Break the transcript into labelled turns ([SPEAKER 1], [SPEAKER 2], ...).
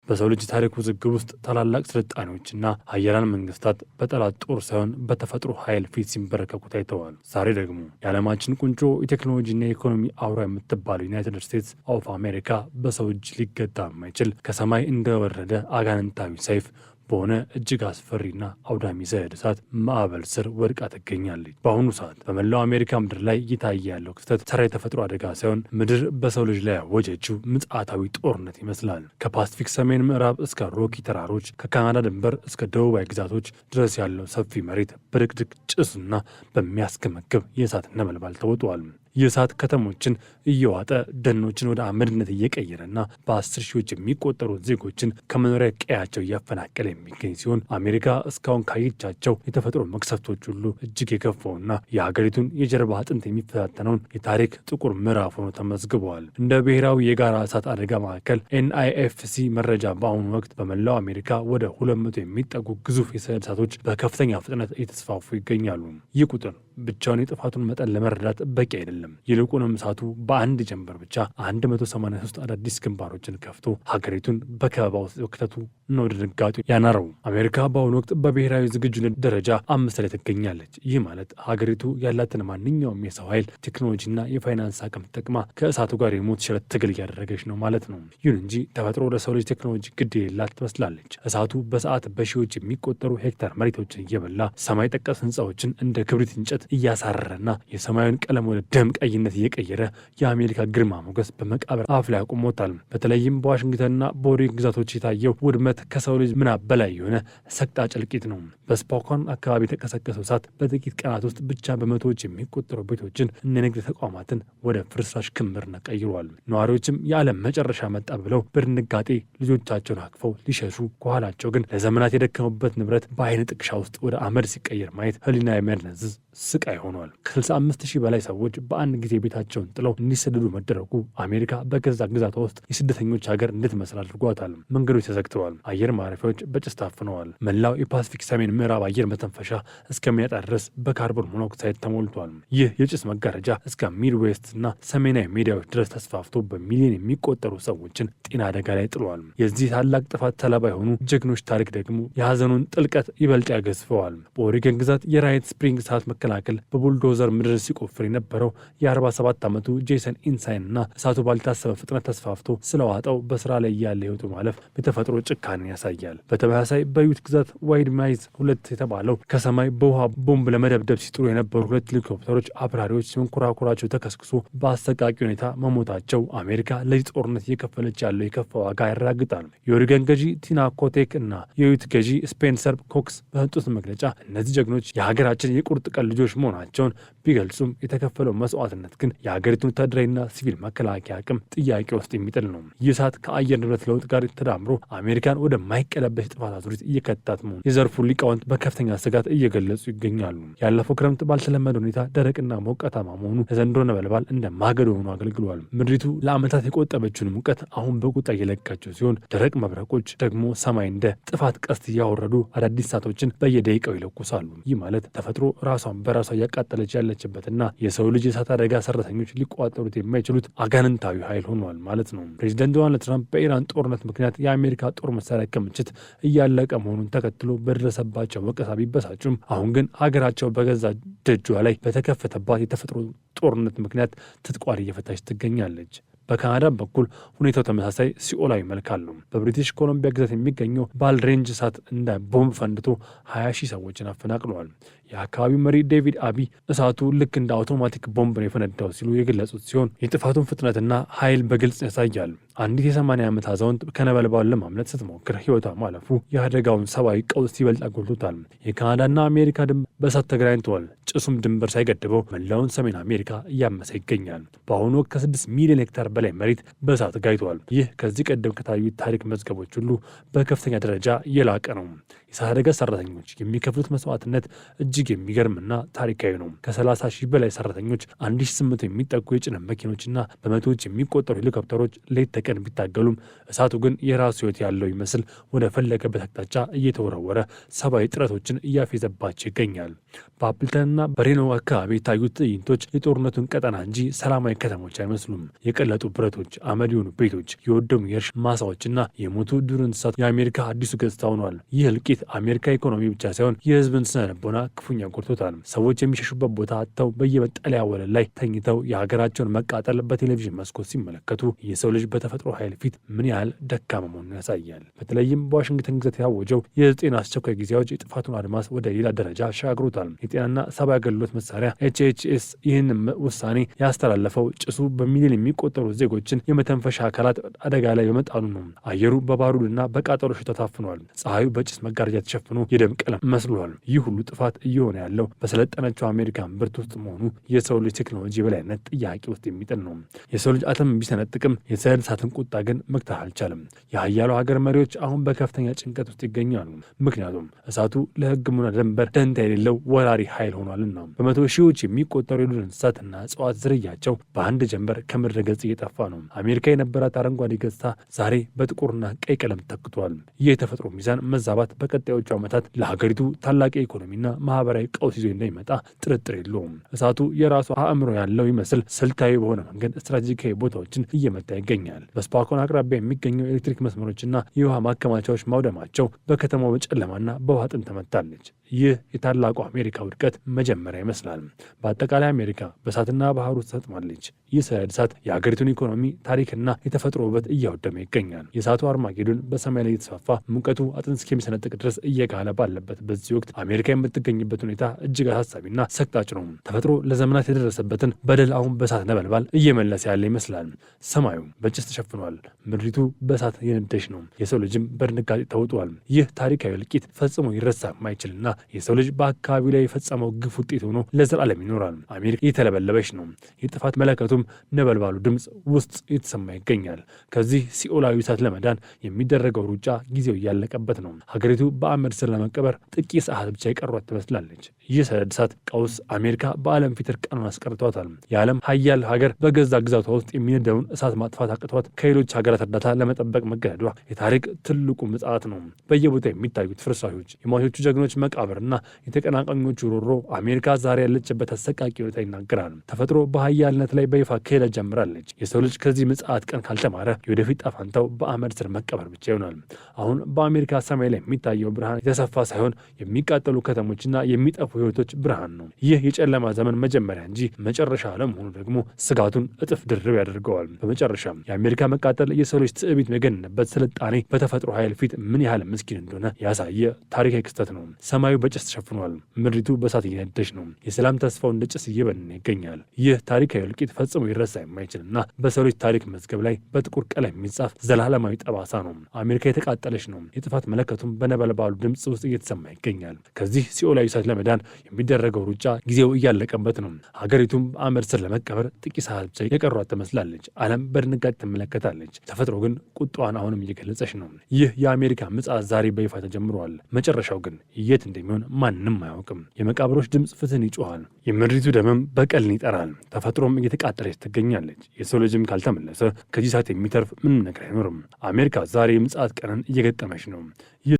[SPEAKER 1] በሰው ልጅ ታሪክ ውዝግብ ውስጥ ታላላቅ ስልጣኔዎችና ሀያላን መንግስታት በጠላት ጦር ሳይሆን በተፈጥሮ ኃይል ፊት ሲንበረከኩ ታይተዋል። ዛሬ ደግሞ የዓለማችን ቁንጮ የቴክኖሎጂና የኢኮኖሚ አውራ የምትባለው ዩናይትድ ስቴትስ ኦፍ አሜሪካ በሰው እጅ ሊገታ የማይችል፣ ከሰማይ እንደወረደ አጋንንታዊ ሰይፍ በሆነ እጅግ አስፈሪና አውዳሚ ሰደድ እሳት ማዕበል ስር ወድቃ ትገኛለች። በአሁኑ ሰዓት በመላው አሜሪካ ምድር ላይ እየታየ ያለው ክስተት ተራ የተፈጥሮ አደጋ ሳይሆን ምድር በሰው ልጅ ላይ ያወጀችው ምጽአታዊ ጦርነት ይመስላል። ከፓሲፊክ ሰሜን ምዕራብ እስከ ሮኪ ተራሮች፣ ከካናዳ ድንበር እስከ ደቡባዊ ግዛቶች ድረስ ያለው ሰፊ መሬት በድቅድቅ ጭስና በሚያስገመግብ የእሳት ነበልባል ተውጧል። ይህ እሳት ከተሞችን እየዋጠ፣ ደኖችን ወደ አመድነት እየቀየረና በ10 ሺዎች የሚቆጠሩ ዜጎችን ከመኖሪያ ቀያቸው እያፈናቀለ የሚገኝ ሲሆን፣ አሜሪካ እስካሁን ካየቻቸው የተፈጥሮ መቅሰፍቶች ሁሉ እጅግ የከፋውና የሀገሪቱን የጀርባ አጥንት የሚፈታተነውን የታሪክ ጥቁር ምዕራፍ ሆኖ ተመዝግበዋል። እንደ ብሔራዊ የጋራ እሳት አደጋ ማዕከል NIFC መረጃ በአሁኑ ወቅት በመላው አሜሪካ ወደ 200 የሚጠጉ ግዙፍ የሰደድ እሳቶች በከፍተኛ ፍጥነት እየተስፋፉ ይገኛሉ። ይህ ቁጥር ብቻውን የጥፋቱን መጠን ለመረዳት በቂ አይደለም። ይልቁንም እሳቱ በአንድ ጀንበር ብቻ 183 አዳዲስ ግንባሮችን ከፍቶ ሀገሪቱን በከበባ ውስጥ መክተቱ ነው ድንጋጤ ያናረው። አሜሪካ በአሁኑ ወቅት በብሔራዊ ዝግጁነት ደረጃ 5 ላይ ትገኛለች። ይህ ማለት ሀገሪቱ ያላትን ማንኛውም የሰው ኃይል፣ ቴክኖሎጂና የፋይናንስ አቅም ተጠቅማ ከእሳቱ ጋር የሞት ሽረት ትግል እያደረገች ነው ማለት ነው። ይሁን እንጂ ተፈጥሮ ለሰው ልጅ ቴክኖሎጂ ግድ የሌላት ትመስላለች። እሳቱ በሰዓት በሺዎች የሚቆጠሩ ሄክታር መሬቶችን እየበላ፣ ሰማይ ጠቀስ ህንፃዎችን እንደ ክብሪት እንጨት እያሳረረና የሰማዩን ቀለም ወደ ደም ቀይነት እየቀየረ የአሜሪካ ግርማ ሞገስ በመቃብር አፍ ላይ አቁሞታል። በተለይም በዋሽንግተንና በኦሬገን ግዛቶች የታየው ውድመት ከሰው ልጅ ምናብ በላይ የሆነ ሰቅጣጭ እልቂት ነው። በስፖካን አካባቢ የተቀሰቀሰው እሳት በጥቂት ቀናት ውስጥ ብቻ በመቶዎች የሚቆጠሩ ቤቶችን እና የንግድ ተቋማትን ወደ ፍርስራሽ ክምርነት ቀይሯል። ነዋሪዎችም የዓለም መጨረሻ መጣ ብለው በድንጋጤ ልጆቻቸውን አቅፈው ሊሸሹ፣ ከኋላቸው ግን ለዘመናት የደከሙበት ንብረት በአይን ጥቅሻ ውስጥ ወደ አመድ ሲቀየር ማየት ሕሊና የሚያደነዝዝ ስቃይ ሆኗል። ከ65 ሺህ በላይ ሰዎች በአንድ ጊዜ ቤታቸውን ጥለው እንዲሰደዱ መደረጉ አሜሪካ በገዛ ግዛቷ ውስጥ የስደተኞች ሀገር እንድትመስል አድርጓታል። መንገዶች ተዘግተዋል። አየር ማረፊያዎች በጭስ ታፍነዋል። መላው የፓሲፊክ ሰሜን ምዕራብ አየር መተንፈሻ እስከሚያጣ ድረስ በካርቦን ሞኖክሳይድ ተሞልቷል። ይህ የጭስ መጋረጃ እስከ ሚድዌስት እና ሰሜናዊ ሜዳዎች ድረስ ተስፋፍቶ በሚሊዮን የሚቆጠሩ ሰዎችን ጤና አደጋ ላይ ጥሏል። የዚህ ታላቅ ጥፋት ሰለባ የሆኑ ጀግኖች ታሪክ ደግሞ የሀዘኑን ጥልቀት ይበልጥ ያገዝፈዋል። በኦሪገን ግዛት የራይት ስፕሪንግ እሳት መከላከል በቡልዶዘር ምድር ሲቆፍር የነበረው የ47 ዓመቱ ጄሰን ኢንሳይን እና እሳቱ ባልታሰበ ፍጥነት ተስፋፍቶ ስለዋጠው በስራ ላይ እያለ ህይወቱ ማለፍ የተፈጥሮ ጭካኔን ያሳያል። በተመሳሳይ በዩት ግዛት ዋይድ ማይዝ 2 የተባለው ከሰማይ በውሃ ቦምብ ለመደብደብ ሲጥሩ የነበሩ ሁለት ሄሊኮፕተሮች አብራሪዎች መንኮራኩራቸው ተከስክሶ በአሰቃቂ ሁኔታ መሞታቸው አሜሪካ ለዚህ ጦርነት እየከፈለች ያለው የከፋ ዋጋ ያረጋግጣል። የኦሪገን ገዢ ቲና ኮቴክ እና የዩት ገዢ ስፔንሰር ኮክስ በሰጡት መግለጫ እነዚህ ጀግኖች የሀገራችን የቁርጥ ቀን ልጆች መሆናቸውን ቢገልጹም፣ የተከፈለው መስዋዕትነት ግን የሀገሪቱን ወታደራዊና ሲቪል መከላከያ አቅም ጥያቄ ውስጥ የሚጥል ነው። ይህ እሳት ከአየር ንብረት ለውጥ ጋር ተዳምሮ አሜሪካን ወደማይቀለበስ የጥፋት አዙሪት እየከተታት መሆኑ የዘርፉ ሊቃውንት በከፍተኛ ስጋት እየገለጹ ይገኛሉ። ያለፈው ክረምት ባልተለመደ ሁኔታ ደረቅና ሞቃታማ መሆኑ ለዘንድሮ ነበልባል እንደ ማገዶ ሆኖ አገልግሏል። ምድሪቱ ለዓመታት የቆጠበችውን ሙቀት አሁን በቁጣ እየለቀቀችው ሲሆን፣ ደረቅ መብረቆች ደግሞ ሰማይ እንደ ጥፋት ቀስት እያወረዱ አዳዲስ እሳቶችን በየደቂቃው ይለኩሳሉ። ይህ ማለት ተፈጥሮ ራሷን በራሷ እያቃጠለች ያለችበትና የሰው ልጅ የእሳት አደጋ ሰራተኞች ሊቆጣጠሩት የማይችሉት አጋንንታዊ ኃይል ሆኗል ማለት ነው። ፕሬዚደንት ዶናልድ ትራምፕ በኢራን ጦርነት ምክንያት የአሜሪካ ጦር መሳሪያ ክምችት እያለቀ መሆኑን ተከትሎ በደረሰባቸው ወቀሳ ቢበሳጩም፣ አሁን ግን ሀገራቸው በገዛ ደጇ ላይ በተከፈተባት የተፈጥሮ ጦርነት ምክንያት ትጥቋን እየፈታች ትገኛለች። በካናዳ በኩል ሁኔታው ተመሳሳይ ሲኦላዊ መልክ አለው። በብሪቲሽ ኮሎምቢያ ግዛት የሚገኘው ባል ሬንጅ እሳት እንደ ቦምብ ፈንድቶ 20 ሺህ ሰዎችን አፈናቅለዋል። የአካባቢው መሪ ዴቪድ አቢ እሳቱ ልክ እንደ አውቶማቲክ ቦምብ ነው የፈነዳው ሲሉ የገለጹት ሲሆን፣ የጥፋቱን ፍጥነትና ኃይል በግልጽ ያሳያል። አንዲት የ80 ዓመት አዛውንት ከነበልባሉ ለማምለጥ ስትሞክር ሕይወቷ ማለፉ የአደጋውን ሰብአዊ ቀውስ ይበልጥ አጎልቶታል። የካናዳና አሜሪካ ድንበር በእሳት ተገናኝተዋል። ጭሱም ድንበር ሳይገድበው መላውን ሰሜን አሜሪካ እያመሰ ይገኛል። በአሁኑ ወቅት ከ6 ሚሊዮን ሄክታር በላይ መሬት በእሳት ጋይቷል። ይህ ከዚህ ቀደም ከታዩት ታሪክ መዝገቦች ሁሉ በከፍተኛ ደረጃ የላቀ ነው። የእሳት አደጋ ሰራተኞች የሚከፍሉት መስዋዕትነት እጅግ የሚገርምና ታሪካዊ ነው። ከ30 ሺህ በላይ ሰራተኞች፣ 1800 የሚጠጉ የጭነት መኪኖችና በመቶዎች የሚቆጠሩ ሄሊኮፕተሮች ሌት ተቀን ቢታገሉም፣ እሳቱ ግን የራሱ ሕይወት ያለው ይመስል ወደ ፈለገበት አቅጣጫ እየተወረወረ ሰብአዊ ጥረቶችን እያፌዘባቸው ይገኛል። በአፕልተንና በሬኖ አካባቢ የታዩት ትዕይንቶች የጦርነቱን ቀጠና እንጂ ሰላማዊ ከተሞች አይመስሉም። የቀለጡ ብረቶች፣ አመድ የሆኑ ቤቶች፣ የወደሙ የእርሻ ማሳዎችና የሞቱ ዱር እንስሳት የአሜሪካ አዲሱ ገጽታ ሆኗል። ይህ እልቂት አሜሪካ ኢኮኖሚ ብቻ ሳይሆን የህዝብን ስነ ልቦና ክፉኛ ጎድቶታል። ሰዎች የሚሸሹበት ቦታ አጥተው በየመጠለያ ወለል ላይ ተኝተው የሀገራቸውን መቃጠል በቴሌቪዥን መስኮት ሲመለከቱ የሰው ልጅ በተፈጥሮ ኃይል ፊት ምን ያህል ደካማ መሆኑን ያሳያል። በተለይም በዋሽንግተን ግዛት የታወጀው የጤና አስቸኳይ ጊዜ አዋጅ የጥፋቱን አድማስ ወደ ሌላ ደረጃ አሻግሮታል። የጤናና ሰብአዊ አገልግሎት መሳሪያ HHS ይህን ውሳኔ ያስተላለፈው ጭሱ በሚሊዮን የሚቆጠሩ ዜጎችን የመተንፈሻ አካላት አደጋ ላይ በመጣሉ ነው። አየሩ በባሩድና በቃጠሎ ሽታ ታፍኗል። ፀሐዩ በጭስ መጋረጃ ተሸፍኖ የደም ቀለም መስሏል። ይህ ሁሉ ጥፋት እየሆነ ያለው በሰለጠነችው አሜሪካ እምብርት ውስጥ መሆኑ የሰው ልጅ ቴክኖሎጂ የበላይነት ጥያቄ ውስጥ የሚጥል ነው። የሰው ልጅ አተም ቢሰነጥቅም የሰደድ እሳትን ቁጣ ግን መግታት አልቻለም። የሀያሉ ሀገር መሪዎች አሁን በከፍተኛ ጭንቀት ውስጥ ይገኛሉ። ምክንያቱም እሳቱ ለሕግም ሆነ ደንበር ደንታ የሌለው ወራሪ ኃይል ሆኗልና። በመቶ ሺዎች የሚቆጠሩ የዱር እንስሳትና እጽዋት ዝርያቸው በአንድ ጀንበር ከምድረ ገጽ እየጠፋ ነው። አሜሪካ የነበራት አረንጓዴ ገጽታ ዛሬ በጥቁርና ቀይ ቀለም ተተክቷል። ይህ የተፈጥሮ ሚዛን መዛባት በቀጣዮቹ ዓመታት ለሀገሪቱ ታላቅ የኢኮኖሚና ማህበራዊ ቀውስ ይዞ እንደሚመጣ ጥርጥር የለውም። እሳቱ የራሱ አእምሮ ያለው ይመስል ስልታዊ በሆነ መንገድ ስትራቴጂካዊ ቦታዎችን እየመታ ይገኛል። በስፖካን አቅራቢያ የሚገኙ የኤሌክትሪክ መስመሮችና የውሃ ማከማቻዎች ማውደማቸው በከተማው በጨለማና በውሃ ጥም ተመታለች። ይህ የታላቁ አሜሪካ ውድቀት መጀመሪያ ይመስላል። በአጠቃላይ አሜሪካ በእሳትና ባህር ውስጥ ሰጥማለች። ይህ ሰደድ እሳት የሀገሪቱን ኢኮኖሚ፣ ታሪክና የተፈጥሮ ውበት እያወደመ ይገኛል። የእሳቱ አርማጌዶን በሰማይ ላይ የተስፋፋ ሙቀቱ አጥንት እስከሚሰነጥቅ ድረስ እየጋለ ባለበት በዚህ ወቅት አሜሪካ የምትገኝበት ሁኔታ እጅግ አሳሳቢና ሰቅጣጭ ነው። ተፈጥሮ ለዘመናት የደረሰበትን በደል አሁን በእሳት ነበልባል እየመለሰ ያለ ይመስላል። ሰማዩ በጭስ ተሸፍኗል። ምድሪቱ በእሳት የነደች ነው። የሰው ልጅም በድንጋጤ ተውጧል። ይህ ታሪካዊ እልቂት ፈጽሞ ይረሳ የማይችልና የሰው ልጅ በአካባቢው ላይ የፈጸመው ግፍ ውጤት ሆኖ ለዘላለም ይኖራል። አሜሪካ እየተለበለበች ነው። የጥፋት መለከቱም ነበልባሉ ድምፅ ውስጥ የተሰማ ይገኛል። ከዚህ ሲኦላዊ እሳት ለመዳን የሚደረገው ሩጫ ጊዜው እያለቀበት ነው። ሀገሪቱ በአመድ ስር ለመቀበር ጥቂት ሰዓት ብቻ የቀሯት ትመስላለች። ይህ ሰደድ እሳት ቀውስ አሜሪካ በዓለም ፊት እርቃኗን አስቀርቷታል። የዓለም ሀያል ሀገር በገዛ ግዛቷ ውስጥ የሚነደውን እሳት ማጥፋት አቅቷት ከሌሎች ሀገራት እርዳታ ለመጠበቅ መገደዷ የታሪክ ትልቁ ምጽአት ነው። በየቦታው የሚታዩት ፍርስራሾች፣ የሟቾቹ ጀግኖች መቃብርና የተቀናቃኞቹ ሮሮ አሜሪካ ዛሬ ያለችበት አሰቃቂ ሁኔታ ይናገራል። ተፈጥሮ በሀያልነት ላይ በይፋ ክህደት ጀምራለች። የሰው ልጅ ከዚህ ምጽአት ቀን ካልተማረ የወደፊት ጣፋንታው በአመድ ስር መቀበር ብቻ ይሆናል። አሁን በአሜሪካ ሰማይ ላይ የሚታየው ብርሃን የተሰፋ ሳይሆን የሚቃጠሉ ከተሞችና የሚጠፉ ህይወቶች ብርሃን ነው። ይህ የጨለማ ዘመን መጀመሪያ እንጂ መጨረሻ አለመሆኑ ደግሞ ስጋቱን እጥፍ ድርብ ያደርገዋል። በመጨረሻም የአሜሪካ መቃጠል የሰው ልጅ ትዕቢት የገነነበት ስልጣኔ በተፈጥሮ ኃይል ፊት ምን ያህል ምስኪን እንደሆነ ያሳየ ታሪካዊ ክስተት ነው። ሰማዩ በጭስ ተሸፍኗል። ምድሪቱ በእሳት እየነደች ነው። የሰላም ተስፋው እንደ ጭስ እየበነነ ይገኛል። ይህ ታሪካዊ እልቂት ፈጽሞ ይረሳ የማይችልና በሰው ልጅ ታሪክ መዝገብ ላይ በጥቁር ቀለም የሚጻፍ ዘላለማዊ ጠባሳ ነው። አሜሪካ የተቃጠለች ነው። የጥፋት መለከቱም በነበልባሉ ድምፅ ውስጥ እየተሰማ ይገኛል። ከዚህ ሲኦላዊ እሳት ለመዳን የሚደረገው ሩጫ ጊዜው እያለቀበት ነው። ሀገሪቱም በአመድ ስር ለመቀበር ጥቂት ሰዓት ብቻ የቀሯት ትመስላለች። ዓለም በድንጋጤ ትመለከታለች። ተፈጥሮ ግን ቁጣዋን አሁንም እየገለጸች ነው። ይህ የአሜሪካ ምጽአት ዛሬ በይፋ ተጀምሯል። መጨረሻው ግን የት እንደሚሆን ማንም አያውቅም። የመቃብሮች ድምፅ ፍትህን ይጮሃል። የምድሪቱ ደምም በቀልን ይጠራል። ተፈጥሮም እየተቃጠለች ትገኛለች። የሰው ልጅም ካልተመለሰ ከዚህ ሰዓት የሚተርፍ ምንም ነገር አይኖርም። አሜሪካ ዛሬ የምጽአት ቀንን እየገጠመች ነው። ይህ